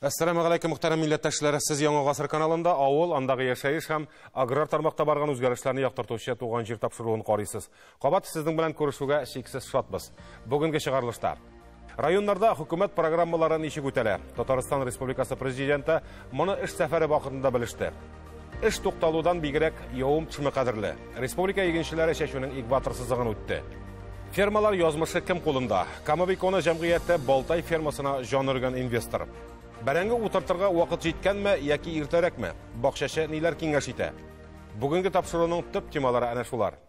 Әссәламү галәйкүм, мөхтәрәм милләттәшләр. Сез Яңа Гасыр каналында авыл, андагы яшәеш һәм аграр тармакта барган үзгәрешләрне яктыртучы Туган җир тапшыруын карыйсыз. Кабат сезнең белән күрешүгә чиксез шатбыз. Бүгенге чыгарылышта районнарда хөкүмәт программалары ничек үтәлә? Татарстан Республикасы Президенты моны эш сәфәре вакытында белеште. Эш тукталудан бигрәк явым төшеме кадерле. Республика игенчеләре чәчүнең экватор сызыгын үтте. Фермалар язмышы кем кулында? Кама Беконы җәмгыяте Балтай фермасына җан өргән инвестор. Бәрәңге утыртырга вакыт җиткәнме яки иртәрәкме? Бакчачы ниләр киңәш итә? Бүгенге тапшыруның төп темалары әнә шулар.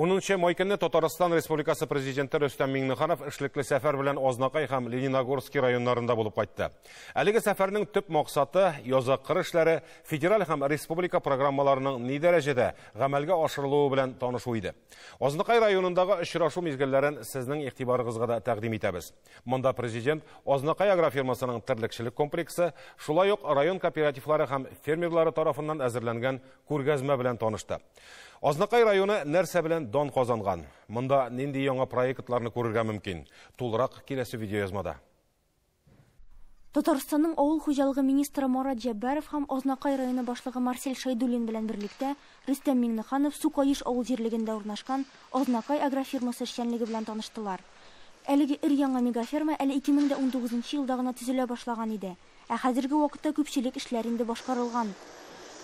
Унынчы май көнне Татарстан Республикасы Президенты Рөстәм Миңнеханов эшлекле сәфәр белән Азнакай һәм Лениногорский районнарында булып кайтты. Әлеге сәфәрнең төп максаты язгы кыр эшләре, федераль һәм республика программаларының ни дәрәҗәдә гамәлгә ашырылуы белән танышу иде. Азнакай районындагы очрашу мизгелләрен сезнең игътибарыгызга да тәкъдим итәбез. Монда президент Азнакай агрофирмасының терлекчелек комплексы, шулай ук район кооперативлары һәм фермерлары тарафыннан әзерләнгән күргәзмә белән танышты. Азнакай районы нәрсә белән дан казанган? Монда нинди яңа проектларны күрергә мөмкин? Тулырак киләсе видеоязмада. Татарстанның авыл хуҗалыгы министры Марат Җәббаров һәм Азнакай районы башлыгы Марсель Шәйдуллин белән берлектә Рөстәм Миңнеханов Сукаеш авыл җирлегендә урнашкан Азнакай агрофирмасы эшчәнлеге белән таныштылар. Әлеге өр-яңа мегаферма әле 2019 елда гына төзелә башлаган иде. Ә хәзерге вакытта күпчелек эшләр инде башкарылган.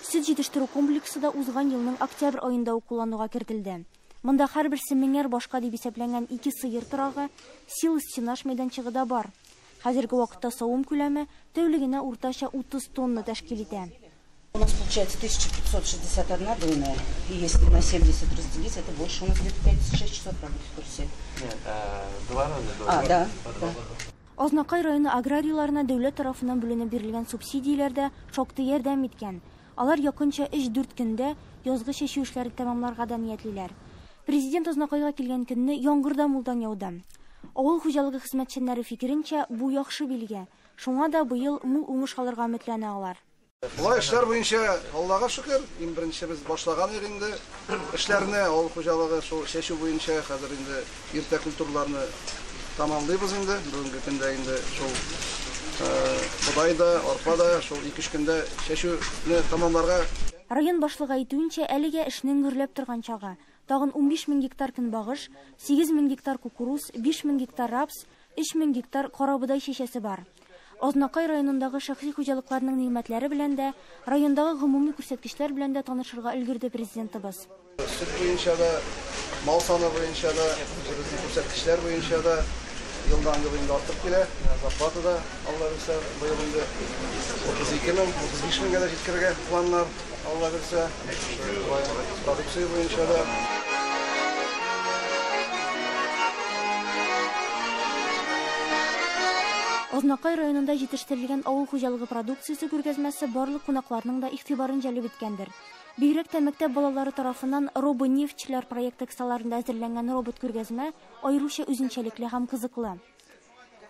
Сөт җитештерү комплексы да узган елның октябрь аенда ук куллануга кертелде. Монда һәрберсе меңәр башка дип исәпләнгән 2 сыер торагы, силос сенаж мәйданчыгы да бар. Хәзерге вакытта савым күләме тәүлегенә уртача 30 тонна тәшкил итә. У нас получается 1561 дойная, и если на 70 разделить, это больше у нас где-то 5-6 часов работы в курсе. Нет, два раза дойная. А, да, да. Азнакай районы аграрийларына дәүләт тарафыннан бүленеп бирелгән субсидияләр дә шактый ярдәм иткән. Алар якынча 3-4 көндә язгы чәчү эшләре тәмамларга да ниятлиләр. Президент Азнакайга килгән көнне яңгыр да мулдан яуды. Авыл хуҗалыгы хезмәтчәннәре фикеренчә, бу яхшы билге. Шуңа да быел мул уңыш алырга өметләнә алар. Болай эшләр буенча Аллага шөкер, иң беренче без башлаган идек инде эшләрне, авыл хуҗалыгы шул чәчү буенча хәзер инде иртә культураларны тамамлыйбыз инде. Бүгенге көндә инде шул бодай да, арпа да шул 2-3 көндә чәчүне тамамларга. Район башлыгы әйтүенчә, әлегә эшнең гөрләп торган чагы. Тагын 15 мең гектар көнбагыш, 8 мең гектар кукуруз, 5 мең гектар рапс, 3 мең гектар карабодай чәчәсе бар. Азнакай районындагы шәхси хуҗалыкларның ни'мәтләре белән дә, райондагы гомуми күрсәткечләр белән дә танышырга өлгерде президентыбыз. Сөт буенча да, мал саны буенча да, үзебезнең күрсәткечләр буенча да елдан ел инде артып килә. Зарплата да, Алла бирсә, быел инде 32 мең, 35 меңгә дә җиткерергә планнар, Алла бирсә, продукция буенча да. Азнакай районында җитештерелгән авыл хуҗалыгы продукциясе күргәзмәсе барлык кунакларның да игътибарын җәлеп иткәндер. Бигрәк тә мәктәп балалары тарафыннан робо-нефтьчеләр проекты кысаларында әзерләнгән робот күргәзмә аеруча үзенчәлекле һәм кызыклы.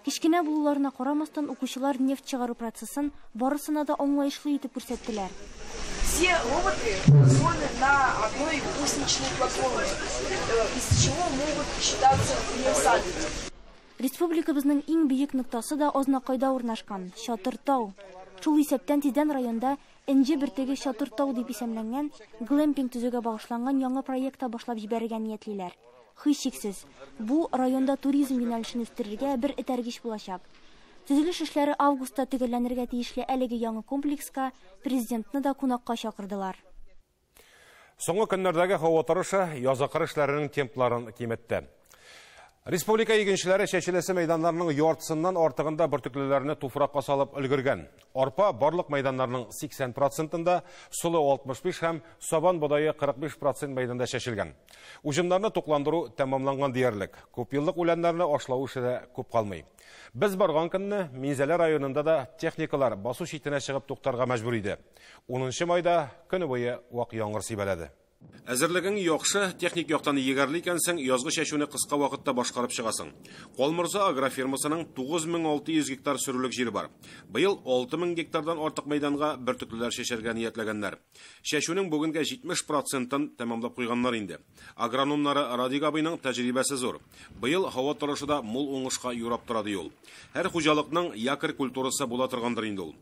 Кечкенә булуларына карамастан, укучылар нефть чыгару процессын барысына да аңлаешлы итеп күрсәттеләр. Все роботы построены на одной гусеничной платформе, из чего могут считаться универсальными. Республикабызның иң бөек ноктасы да Азнакайда урнашкан Чатыр-тау. Шул исәптән тиздән районда Энҗе бөртеге Чатыр-тау дип исемләнгән глэмпинг төзүгә багышланган яңа проект та башлап җибәрергә ниятлиләр. Һичшиксез, бу районда туризм юнәлешен үстерергә бер этәргеч булачак. Төзелеш эшләре августта төгәлләнергә тиешле әлеге яңа комплекска президентны да кунакка чакырдылар. Соңгы көннәрдәге һава торышы язгы кыр эшләренең темпларын киметте. Республика игенчеләре чәчеләсе мәйданнарның яртысыннан артыгында бөртеклеләрне туфракка салып өлгергән. Арпа барлык мәйданнарның 80%-ында, солы 65 һәм сабан бодае 45% мәйданда чәчелгән. Уҗымнарны тукландыру тәмамланган диярлек. Күпьеллык үләннәрне ашлау эше дә күп калмый. Без барган көнне Минзәлә районында да техникалар басу читенә чыгып туктарга мәҗбүр иде. 10 майда көне буе вак яңгыр сибәләде. Әзерлегең яхшы, техник яктан егәрле икәнсең, язгы чәчүне кыска вакытта башкарып чыгасың. Калморза агрофирмасының 9600 гектар сөрүлек җире бар. Быел 6000 гектардан артык мәйданга бөртеклеләр чәчәргә ниятләгәннәр. Чәчүнең бүгенгә 70%-ын тәмамлап куйганнар инде. Агрономнары Радик абыйның тәҗрибәсе зур. Быел һава торышы да мул уңышка юрап тора ди ул. Һәр хуҗалыкның якорь культурасы була торгандыр инде ул.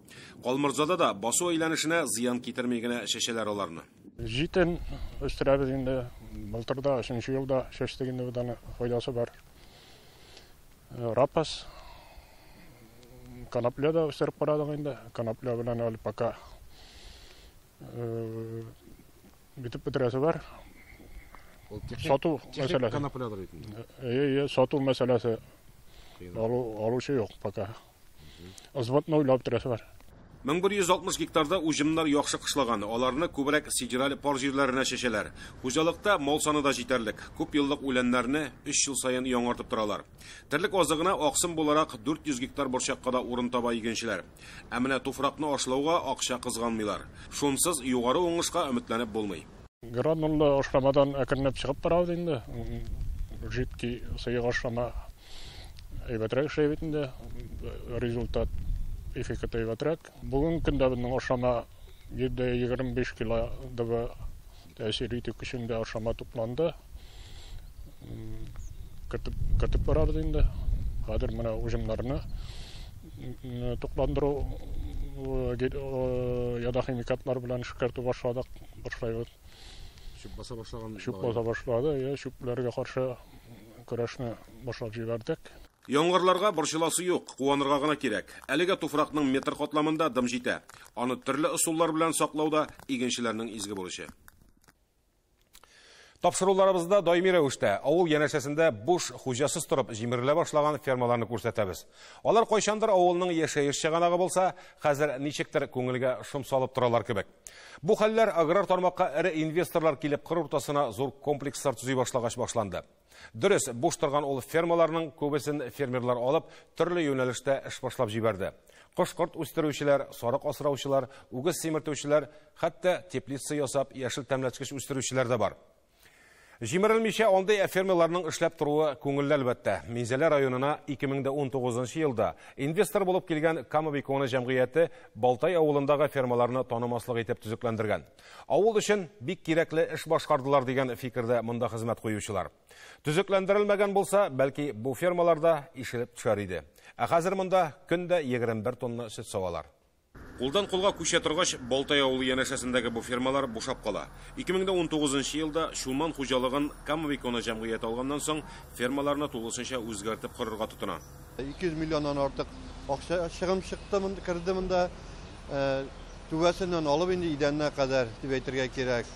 Калморзада да басу әйләнешенә зыян китерми генә чәчәләр аларны. Җитен үстерәбез инде. Былтыр да, өченче елда чәчтек инде, будан файдасы бар. Рапас, конопля да үстереп карадык инде. Конопля белән әле пока битеп бетерәсе бар. Сату мәсьәләсе. Коноплядыр бит инде. Әйе, сату мәсьәләсе. Алучы юк пока. Взводны уйлап бетерәсе бар. 1160 гектарда уҗымнар яхшы кышлаган. Аларны күбрәк сидераль пар җирләренә чәчәләр. Хуҗалыкта мал саны да җитәрлек. Күп еллык үләннәрне 3 ел саен яңартып торалар. Терлек азыгына аксым буларак 400 гектар борчакка да урын таба игенчеләр. Ә менә туфракны ашлауга акча кызганмыйлар. Шунсыз югары уңышка өметләнеп булмый. Грануллы ашламадан әкренләп чыгып барабыз инде. Жидкий сыек ашлама әйбәтрәк эшләй бит инде. Результат эффекты әйбәтрәк. Бүгенге көндә безнең ашлама 725 кило ДВ тәэсир итү көчендә ашлама тупланды. Кертеп барабыз инде. Хәзер менә уҗымнарны тукландыру ядохимикатлар белән эшкәртү башладык, башлайбыз. Чүп баса башлаган. Чүп баса башлады, чүпләргә каршы көрәшне башлап җибәрдек. Яңгырларга борчыласы юк, куанырга гына кирәк. Әлегә туфракның метр катламында дым җитә. Аны төрле ысуллар белән саклау да игенчеләрнең изге бурычы. Тапшыруларыбызда даими рәвештә авыл янәшәсендә буш, хуҗасыз торып җимерелә башлаган фермаларны күрсәтәбез. Алар кайчандыр авылның яшәеш чыганагы булса, хәзер ничектер күңелгә шом салып торалар кебек. Бу хәлләр аграр тармакка эре инвесторлар килеп кыр уртасына зур комплекслар төзи башлагач башланды. Дөрес, буш торган ул фермаларның күбесен фермерлар алып, төрле юнәлештә эш башлап җибәрде. Кош-корт үстерүчеләр, сарык асраучылар, үгез симертүчеләр, хәтта теплица ясап, яшел тәмләткеч үстерүчеләр дә бар. Җимерелмичә андый фермерларның эшләп торуы күңелле әлбәттә. Минзәлә районына 2019 елда инвестор булып килгән Кама Беконы җәмгыяте Балтай авылындагы фермаларны танымаслык итеп төзекләндергән. Авыл өчен бик кирәкле эш башкардылар дигән фикердә монда хезмәт куючылар. Төзекләндерелмәгән булса, бәлки бу фермаларда ишелеп төшәр иде. Ә хәзер монда көндә 21 тонна сөт савалар. Кулдан кулга күчә торгач, Балтай авылы янәшәсендәге бу фермалар бушап кала. 2019 елда Чулман хуҗалыгын Кама Беконы җәмгыяте алганнан соң фермаларны тулысынча үзгәртеп корырга тотына. 200 миллионнан артык акча чыгым чыкты, керде монда. Түбәсеннән алып инде идәненә кадәр дип әйтергә кирәк.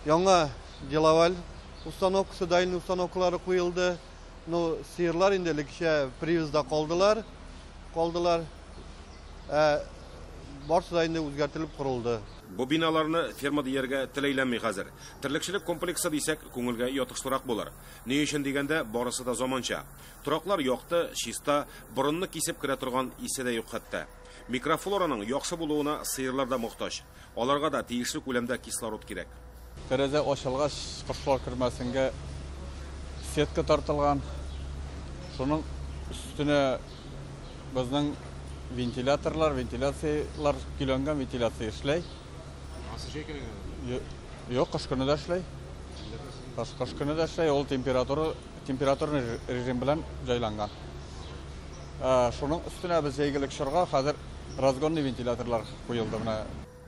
Яңа делаваль установкасы, дальний установкалары куелды. Ну, сыерлар инде элеккечә привозда калдылар. Барысы да инде үзгәртелеп корылды. Бу биналарны ферма дияргә тел әйләнми хәзер. Терлекчелек комплексы дисәк, күңелгә ятышлырак булыр. Ни өчен дигәндә, барысы да заманча. Тораклар якты, чиста, борынны кисеп керә торган исе дә юк хәтта. Микрофлораның яхшы булуына сыерлар да мохтаҗ. Аларга да тиешле күләмдә кислород кирәк. Тәрәзә ачылгач, кошлар кермәсенгә сетка тартылган. Шуның өстенә безнең вентиляторлар, вентиляциялар көйләнгән, вентиляция эшләй. Юк, кыш көне дә эшләй. Кыш көне дә эшләй, ул температурный режим белән җайланган. Шуның өстенә без җәйгелек чорга хәзер разгонный вентиляторлар куелды менә.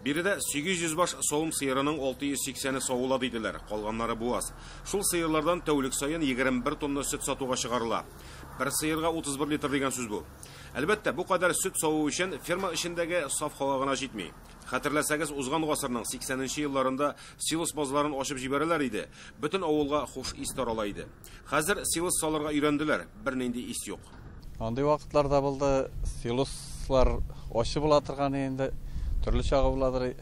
Биредә 800 баш савым сыерының 680-е савыла диделәр, калганнары буаз. Шул сыерлардан тәүлек саен 21 тонна сөт сатуга чыгарыла. Бер сыерга 31 литр дигән сүз бу. Әлбәттә, бу кадәр сөт саву өчен ферма эчендәге саф һава гына җитми. Хәтерләсәгез, узган гасырның 80-нче елларында силос базларын ачып җибәрәләр иде. Бөтен авылга хуш ис тарала иде. Хәзер силос салырга өйрәнделәр, бернинди ис юк. Андый вакытларда булды, силослар ачы була торган инде, төрле чагы буладыр.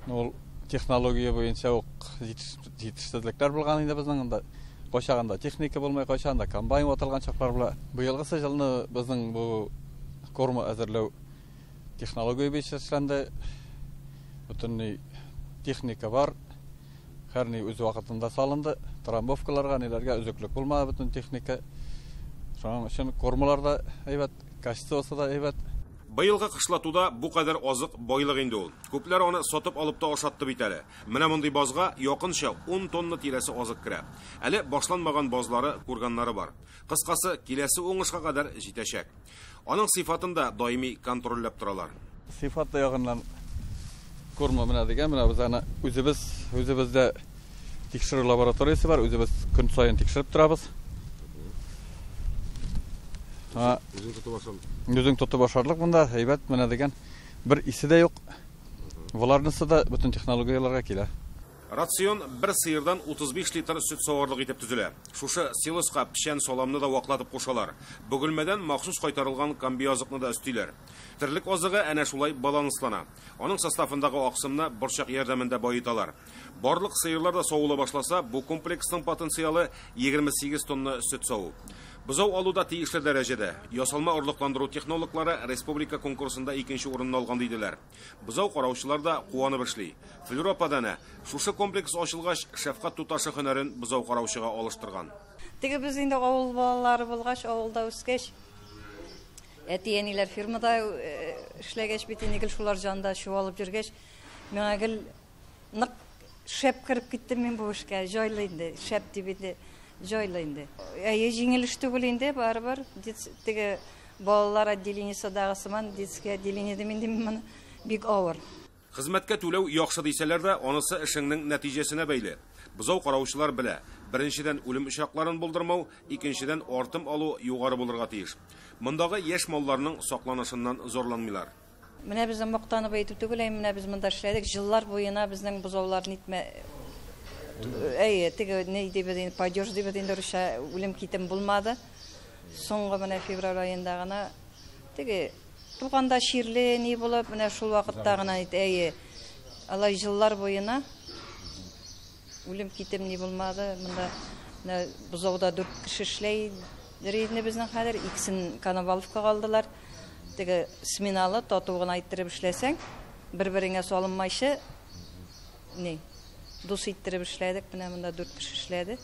Ул технология буенча ук җитешсезлекләр булган инде безнең анда. Кайчагында техника булмай, кайчагында комбайн ватылган чаклар була. Быелгысы елны безнең бу корма әзерләү технология буенча эшләнде. Бөтенләй техника бар. Һәр ни үз вакытында салынды. Трамбовкаларга, ниләргә өзеклек булмады бөтен техника. Шуның өчен кормалар да әйбәт, качествосы да әйбәт. Быелгы кышлатуда бу кадәр азык байлык инде ул. Күпләр аны сатып алып та ашатты бит әле. Менә мондый базга якынча 10 тонна тирәсе азык керә. Әле башланмаган базлары, курганнары бар. Кыскасы, киләсе уңышка кадәр җитәчәк. Аның сыйфатын да даими контрольләп торалар. Сыйфат ягыннан корма менә дигән, менә без аны үзебездә тикшерү лабораториясе бар, үзебез көн саен тикшереп торабыз. Үзең тотып ашарлык. Үзең тотып ашарлык монда, әйбәт, менә дигән бер исе дә юк. Боларнысы да бөтен технологияләргә килә. Рацион бер сыердан 35 литр сөт саварлык итеп төзелә. Шушы силоска печән саламны да ваклатып кушалар. Бөгелмәдән махсус кайтарылган комбиазыкны да өстиләр. Терлек азыгы әнә шулай баланслана. Аның составындагы аксымны борчак ярдәмендә баеталар. Барлык сыерлар да савыла башласа, бу комплексның потенциалы 28 тонна сөт саву. Бозау алуда тиешле дәрәҗәдә. Ясалма орлыкландыру технологлары республика конкурсында икенче урынны алган диделәр. Бозау караучылар да куанып эшли. Флюра ападан шушы комплекс ачылгач, шәфкать туташы һөнәрен бозау караучыга алыштырган. Теге без инде авыл балалары булгач, авылда үскәч, әти-әниләр фирмада эшләгәч бит инде гел шулар җанда чуалып йөргәч, миңа гел нык шәп кереп киттем мин бу эшкә, җайлы инде, шәп дип инде. Җайлы инде. Әйе, җиңел эш түгел инде, барыбер. Теге балалар отделениесендәге сыман детский отделение дим инде мин моны, бик авыр. Хезмәткә түләү яхшы дисәләр дә, анысы эшеңнең нәтиҗәсенә бәйле. Бозау караучылар белә. Беренчедән үлем очракларын булдырмау, икенчедән артым алу югары булырга тиеш. Мондагы яшь малларның сакланышыннан зарланмыйлар. Менә безнең мактанып әйтү түгел, менә без монда эшләдек. Еллар буена безнең бозаулар нитмә. Әйе, теге ни дип инде, падеж дип инде русча үлем китем булмады. Соңгы менә февраль аенда гына теге туганда чирле ни булып, менә шул вакытта гына әйе, алай еллар буена үлем китем ни булмады. Монда менә бозауда 4 кеше эшләй инде безнең хәзер, икесен Коноваловка алдылар. Теге сменалы тату гына иттереп эшләсәң, бер-береңә салынмайчы ни дус иттереп эшләдек, менә монда 4 кеше эшләде.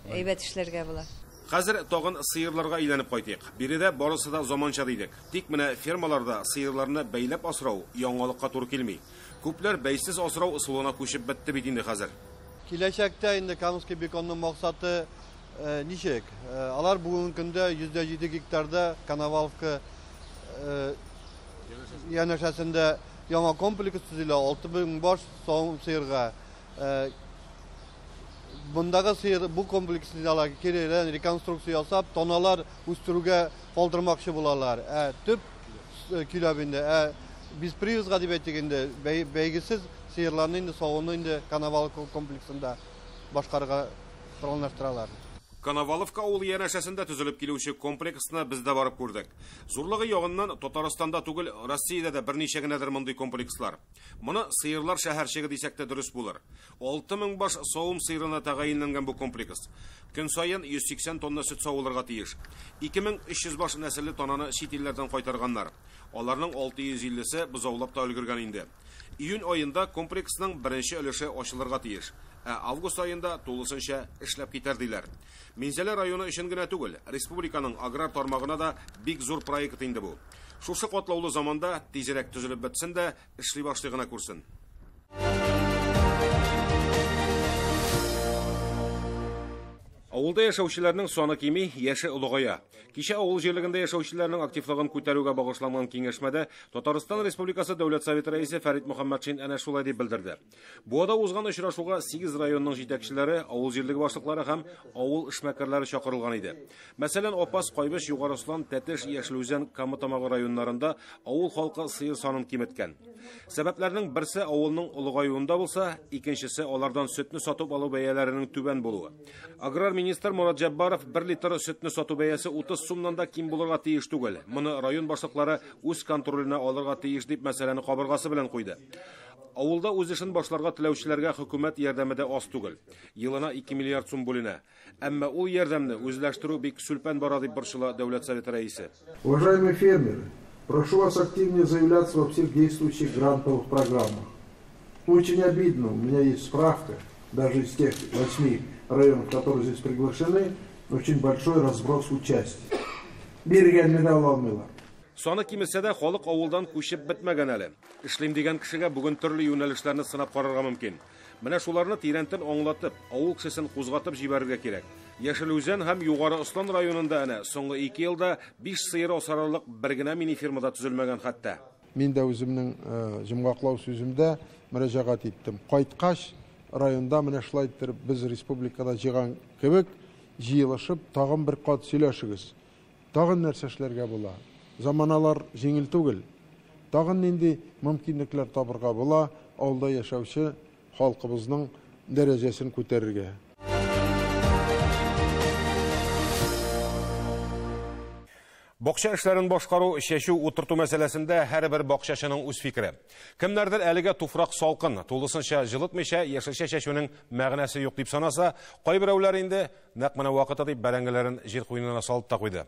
Әйбәт эшләргә була. Хәзер тагын сыерларга әйләнеп кайтыйк. Биредә барысы да заманча дидек. Тик менә фермаларда сыерларны бәйләп асрау яңалыкка туры килми. Күпләр бәйсез асрау ысулына күчеп бетте бит инде хәзер. Киләчәктә инде Камский беконның максаты ничек? Алар бүгенге көндә 107 гектарда Коноваловка янәшәсендә яңа комплекс төзелә, 6000 баш савым сыерга. Бундагы сыер бу комплексны алар кирелән реконструкция ясап, тоналар үстерүгә калдырмакчы булалар. Төп көйләп инде, без привозга дип әйтик инде, бәйгесез сыерларны инде савуны инде Коноваловка комплексында башкарырга планлаштыралар. Коноваловка авылы янәшәсендә төзелеп килүче комплексны без дә барып күрдек. Зурлыгы ягыннан Татарстанда түгел, Россиядә дә берничә генәдер мондый комплекслар. Моны сыерлар шәһәрчеге дисәк тә дөрес булыр. 6000 баш савым сыерына тәгаенләнгән бу комплекс. Көн саен 180 тонна сөт савылырга тиеш. 2300 баш нәселле тананы чит илләрдән кайтарганнар. Аларның 650-се бозаулап та өлгергән инде. Июнь аенда комплексның беренче өлеше ачылырга тиеш. Ә август аенда тулысынча эшләп китәр диләр. Минзәлә районы өчен генә түгел, республиканың аграр тармагына да бик зур проект инде бу. Шушы катлаулы заманда тизрәк төзелеп бетсен дә, эшли башлый гына күрсен. Авылда яшәүчеләрнең саны кими, яше олыгая. Кичә авыл җирлегендә яшәүчеләрнең активлыгын күтәрүгә багышланган киңәшмәдә Татарстан Республикасы Дәүләт Советы рәисе Фәрит Мөхәммәтшин әнә шулай дип белдерде. Буада узган очрашуга 8 районның җитәкчеләре, авыл җирлеге башлыклары һәм авыл эшмәкәрләре чакырылган иде. Мәсәлән, Апас, Кайбыч, Югары Ослан, Тәтеш, Яшел Үзән, Кама Тамагы районнарында авыл халкы сыер санын киметкән. Сәбәпләрнең берсе авылның олыгаюында булса, икенчесе алардан сөтне сатып алу бәяләренең түбән булуы. Аграр министр Мурат Җәббаров 1 литр сөтне сату бәясе 30 сумнан да ким булырга тиеш түгел. Моны район башлыклары үз контроленә алырга тиеш дип мәсьәләне кабыргасы белән куйды. Авылда үз эшен башларга теләүчеләргә хөкүмәт ярдәме дә аз түгел. Елына 2 миллиард сум бүленә. Әмма ул ярдәмне үзләштерү бик сүлпән бара дип борчыла Дәүләт Советы рәисе. Уважаемые фермеры, прошу вас активнее заявляться во всех действующих грантовых программах. Очень обидно, у меня есть справка. Даже из тех 8 районов, которые здесь приглашены, очень большой разброс участия. Биргәнне дә ала алмыйлар. Саны кимесә дә, халык авылдан күчеп бетмәгән әле. Эшлим дигән кешегә бүген төрле юнәлешләрне сынап карарга мөмкин. Менә шуларны тирәнтен аңлатып, авыл кешесен кузгатып җибәрергә кирәк. Яшел Үзән һәм Югары Ослан районында әнә соңгы 2 елда 5 сыер асрарлык бер генә мини-фермада төзелмәгән хәтта. Мин дә үземнең йомгаклау сүземдә мөрәҗәгать иттем. Кайткач районда менә шулай иттереп без республикада җыйган кебек җыелышып тагын бер кат сөйләшегез. Тагын нәрсә эшләргә була? Заманалар җиңел түгел. Тагын нинди мөмкинлекләр табырга була авылда яшәүче халкыбызның дәрәҗәсен күтәрергә. Бакча эшләрен башкару, чәчү, утырту мәсьәләсендә һәрбер бакчачының үз фикере. Кемнәрдер әлегә туфрак салкын, тулысынча җылытмыйча яшелчә чәчүнең мәгънәсе юк дип санаса, кайберәүләр инде нәкъ менә вакыты дип бәрәңгеләрен җир куенына салып та куйды.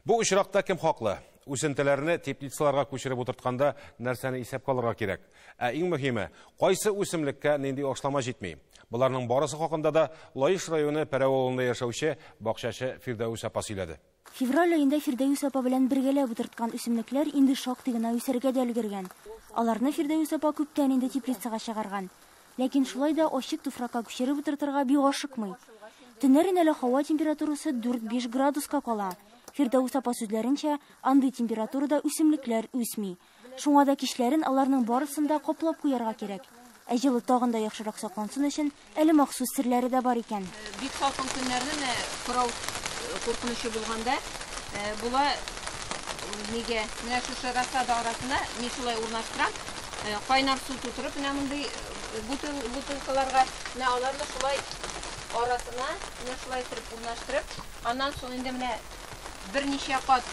Бу очракта кем хаклы? Үсентеләрне теплицаларга күчереп утыртканда нәрсәне исәпкә алырга кирәк? Ә иң мөһиме, кайсы үсемлеккә нинди ашлама җитми? Боларның барысы хакында да Лаеш районы Пәрәү авылында яшәүче бакчачы Фирдәүс апа сөйләде. Февраль аенда Фирдәүс апа белән бергәләп утырткан үсемлекләр инде шактый гына үсәргә дә өлгергән. Аларны Фирдәүс апа күптән инде теплицага чыгарган. Ләкин шулай да ачык туфракка күчереп утыртырга бик ашыкмый. Төннәрен әле һава температурасы 4-5 градуска кала. Фирдәүс апа сүзләренчә, андый температурада үсемлекләр үсми. Шуңа да кичләрен аларның барысын да каплап куярга кирәк. Ә җылы тагын да яхшырак саклансын өчен әле махсус серләре дә бар икән. Бик салкын көннәрне менә кырау куркынычы булганда була нигә менә шушы рассада арасына мин шулай урнаштырам. Кайнар су тутырып менә мондый бутылкаларга менә аларны шулай арасына менә шулай итеп урнаштырып, аннан соң инде менә берничә кат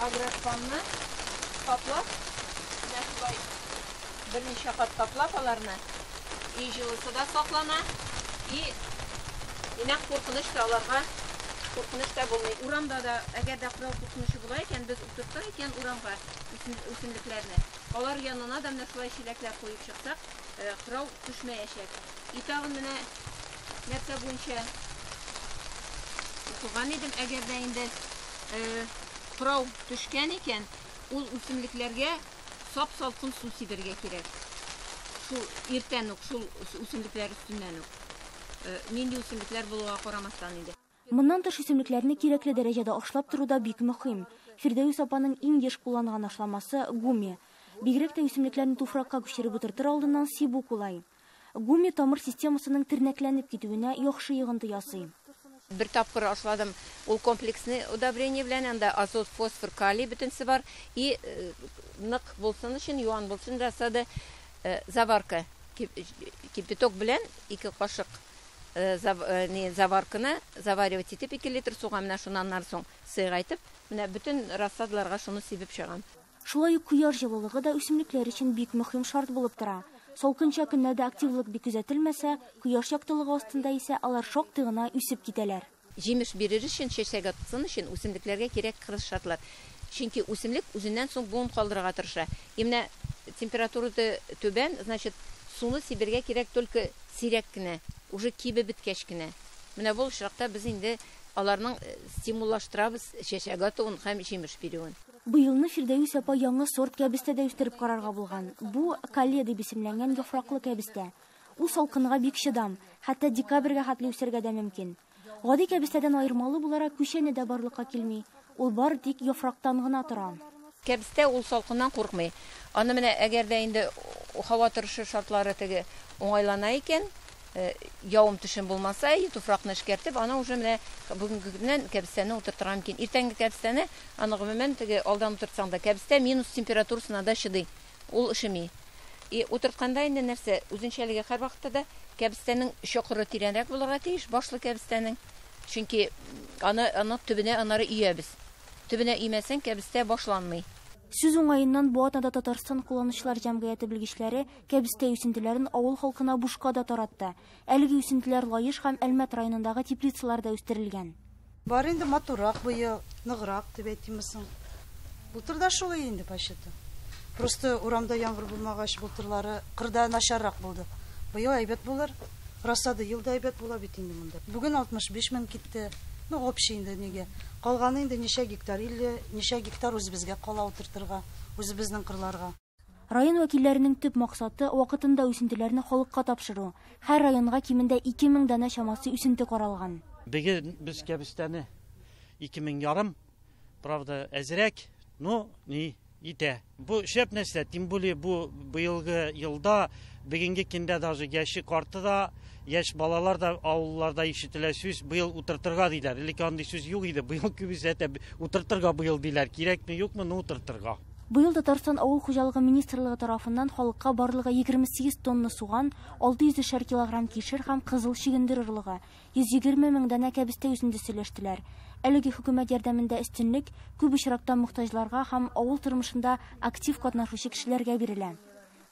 агроспанны каплап, менә шулай берничә кат каплап аларны, и җылысы да саклана, и инәк куркыныч та аларга куркыныч та булмый. Урамда да әгәр дә кырау куркынычы була икән, без утырттык икән урамга үсемлекләрне. Алар янына да менә шулай чиләкләр куеп чыксак, кырау төшмәячәк. И тагын менә нәрсә буенча укыган идем, әгәр дә инде кырау төшкән икән, ул үсемлекләргә сап-салкын су сибәргә кирәк. Шул иртән үк, шул үсемлекләр өстеннән үк. Нинди үсемлекләр булуга карамастан инде. Моннан тыш үсемлекләрне кирәкле дәрәҗәдә ашлап тору да бик мөһим. Фирдәүс апаның иң еш кулланган ашламасы гуми. Бигрәк тә үсемлекләрне туфракка күчереп утыртыр алдыннан сибү кулай. Гуми тамыр системасының тернәкләнеп китүенә яхшы йогынты ясый. Бер тапкыр ашладым ул комплексный удобрение белән, анда азот, фосфор, калий бөтенсе бар. И нык булсын өчен, юан булсын рассада заварка, кипяток белән 2 кашык заварканы заваривать итеп 2 литр суга менә шуннан соң сыйгайтып, менә бөтен рассадаларга шуны сибеп чыгам. Шулай ук кояш җылылыгы да үсемлекләр өчен бик мөһим шарт булып тора. Салкынча көннәрдә активлык бик күзәтелмәсә, кояш яктылыгы астында исә алар шактый гына үсеп китәләр. Җимеш бирер өчен, чәчәк атсын өчен үсемлекләргә кирәк кырыс шартлар. Чөнки үсемлек үзеннән соң буын калдырырга тырыша. И менә температура түбән, значит, суны сибергә кирәк только сирәк кенә, уже кибеп беткәч кенә. Менә бу очракта без инде аларның стимуллаштырабыз чәчәк атуын һәм җимеш бирүен. Быелны Фирдәүс апа яңа сорт кәбестә дә үстереп карарга булган. Бу кале дип исемләнгән яфраклы кәбестә. Ул салкынга бик чыдам, хәтта декабрьгә хәтле үсәргә дә мөмкин. Гади кәбестәдән аермалы буларак күчәне дә барлыкка килми. Ул бары тик яфрактан гына тора. Кәбестә ул салкыннан куркмый. Аны менә әгәр дә инде һава торышы шартлары теге уңайлана икән, явым төшем булмаса, туфракны эшкәртеп, аны уже менә бүгенге көннән кәбестәне утыртырга мөмкин. Иртәнге кәбестәне аны гомумән теге алдан утыртсаң да, кәбестә минус температурасына да чыдый. Ул өшеми. И утыртканда инде нәрсә, үзенчәлеге һәрвакытта да кәбестәнең чокыры тирәнрәк булырга тиеш, башлы кәбестәнең. Чөнки аны төбенә анары өябез. Төбенә өймәсәң, кәбестә башланмый. Сүз уңаеннан бу атнада Татарстан кулланучылар җәмгыяте белгечләре кәбестә үсентеләрен авыл халкына бушка да таратты. Әлеге үсентеләр Лаеш һәм Әлмәт районындагы теплицаларда үстерелгән. Бар инде матуррак быел, ныграк дип әйтимме соң? Былтыр да шулай инде по счету. Просто урамда яңгыр булмагач, былтырлары кырда начаррак булды. Быел әйбәт булыр. Рассада ел да әйбәт була бит инде монда. Бүген 65 мең китте. Ну, общий инде нигә. Калганы инде ничә гектар, 50 ничә гектар үзебезгә кала утыртырга, үзебезнең кырларга. Район вәкилләренең төп максаты вакытында үсентеләрне халыкка тапшыру. Һәр районга кимендә 2000 данә чамасы үсенте каралган. Бүген без кәбестәне 2500, правда, әзрәк, но ни итә. Бу шәп нәрсә, тем более бу быелгы елда, бүгенге көндә даже яше карты да, яшь балалар да авылларда ишетелә сүз, быел утыртырга диләр. Элек андый сүз юк иде, быел күбесе әйтә, утыртырга быел диләр. Кирәкме, юкмы, но утыртырга. Быел Татарстан авыл хуҗалыгы министрлыгы тарафыннан халыкка барлыгы 28 тонна суган, 600 килограмм кишер һәм кызыл чөгендер орлыгы, 120 мең данә кәбестә үсентесе өләштеләр. Әлеге хөкүмәт ярдәмендә өстенлек күп очракта мохтаҗларга һәм авыл тормышында актив катнашучы кешеләргә бирелә.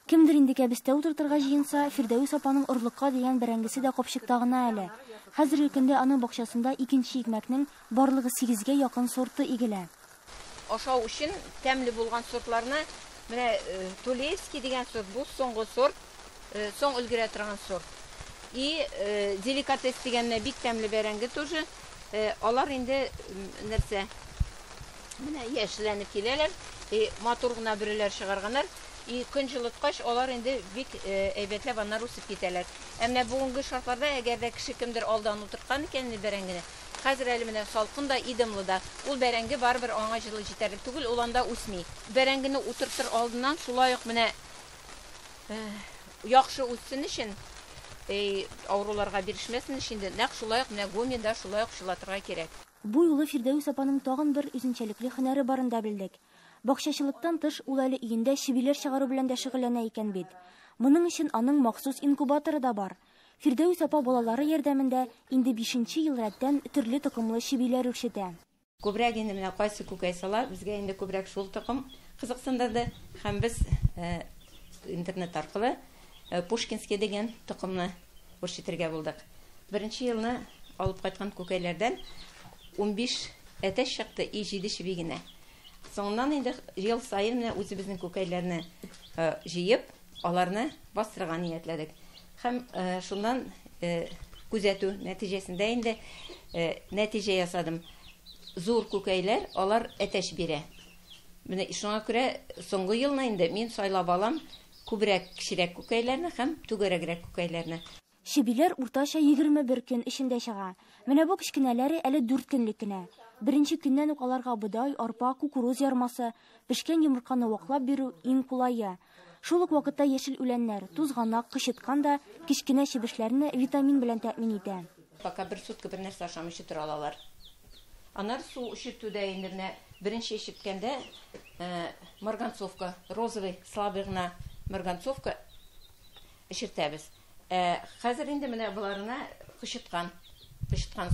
Кемдер инде кәбестә утыртырга җыенса, Фирдәүс апаның орлыкка дигән бәрәңгесе дә капчыкта гына әле. Хәзерге көндә аның бакчасында икенче икмәкнең барлыгы 8гә якын сорты игелә. Ашау өчен тәмле булган сортларны, менә Тулеевский дигән сорт, бу соңгы сорт, соң өлгерә торган сорт. И деликатес дигән менә бик тәмле бәрәңге тоже. Алар инде нәрсә? Менә яшьләнеп киләләр, матур гына бөреләр чыгарганнар. И көн җылыткач, алар инде бик әйбәтләп аннар үсеп китәләр. Ә менә бүгенге шартларда, әгәр дә кеше кемдер алдан утырткан икән бәрәңгене, хәзер әле менә салкын да, идымлы да, ул бәрәңге барыбер аңа җылы җитәрлек түгел, ул анда үсми. Бәрәңгене утыртыр алдыннан шулай ук менә яхшы үссен өчен, авыруларга бирешмәсен өчен дә нәкъ шулай ук менә гумида шулай ук чылатырга кирәк. Бу юлы Фирдәүс апаның тагын бер үзенчәлекле һөнәре барын да белдек. Бакчачылыктан тыш ул әле өендә чебиләр чыгару белән дә шөгыльләнә икән бит. Моның өчен аның махсус инкубаторы да бар. Фирдәүс апа балалары ярдәмендә инде 5нче ел рәттән төрле токымлы чебиләр үрчетә. Күбрәк инде менә кайсы күкәй сала, безгә инде күбрәк шул токым кызыксындырды һәм без интернет аркылы Пушкинский дигән токымны үрчетергә булдык. Беренче елны алып кайткан күкәйләрдән 15 әтәч чыкты и 7 чеби генә. Соңыннан инде ел саен менә үзебезнең күкәйләрне җыеп, аларны бастырырга ниятләдек. Һәм шуннан күзәтү нәтиҗәсендә инде нәтиҗә ясадым. Зур күкәйләр алар әтәч бирә. Менә шуңа күрә соңгы елны инде мин сайлап алам күбрәк кечерәк күкәйләрне һәм түгәрәгрәк күкәйләрне. Чебиләр уртача 21 көн эчендә чыга. Менә бу кечкенәләре әле 4 көнлек кенә. Беренче көннән үк аларга бодай, арпа, кукуруз ярмасы, пешкән йомырканы ваклап бирү иң кулае. Шул ук вакытта яшел үләннәр, тузганак, кычыткан да кечкенә чебешләрне витамин белән тәэмин итә. Пока бер сутка бер нәрсә ашамыйча тора алалар. Аннары су эчертүдә инде менә беренче эчерткәндә марганцовка, розовый, слабый гына марганцовка эчертәбез. Хәзер инде менә боларына кычыткан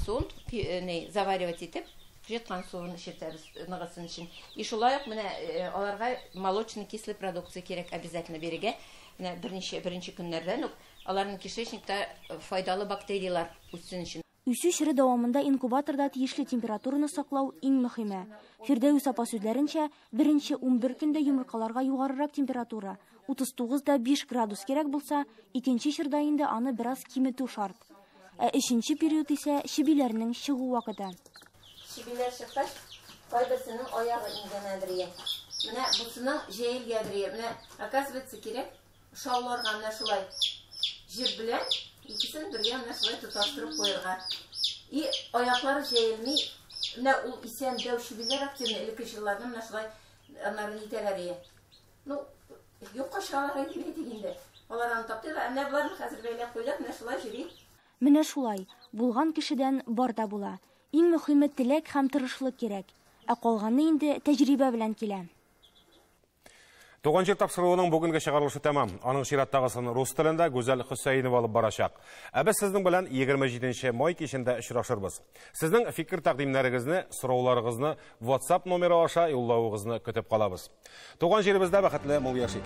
суын заваривать итеп, кычыткан суын эчертәбез ныгысын өчен. И шулай ук менә аларга молочно-кислый продукция кирәк обязательно бирергә. Менә беренче көннәрдән үк аларның кишечникта файдалы бактериялар үссен өчен. Үсү чоры дәвамында инкубаторда тиешле температураны саклау иң мөһиме. Фирдәүс апа сүзләренчә, беренче 11 көндә йомыркаларга югарырак температура 39,5 градус кирәк булса, икенче чорда инде аны бераз киметү шарт. Ә өченче период исә чебиләрнең чыгу вакыты. Чебиләр чыккач, кайберсенең аягы иңгәнәдер. Менә бусының җәелгәдер. Менә, оказывается, кирәк шауларга менә шулай җеп белән икесен бергә менә шулай тоташтырып куярга. И аяклары җәелми. Менә ул исән дәү чебиләр активны элекке елларда менә шулай аннары нитәләр. Ну, юкка чыгалар инде инде. Алар аны таптылар. Менә боларны хәзер бәйләп куйдык, менә шулай йөри. Менә шулай, булган кешедән бар да була. Иң мөһиме теләк һәм тырышлык кирәк. Ә калганы инде тәҗрибә белән килә. Туган җир тапшыруының бүгенге чыгарылышы тәмам. Аның чираттагысын рус телендә Гүзәл Хөсәенова алып барачак. Ә без сезнең белән 27 май кичендә очрашырбыз. Сезнең фикер тәкъдимнәрегезне, сорауларыгызны WhatsApp номеры аша юллавыгызны көтеп калабыз. Туган җиребездә бәхетле мул яшик.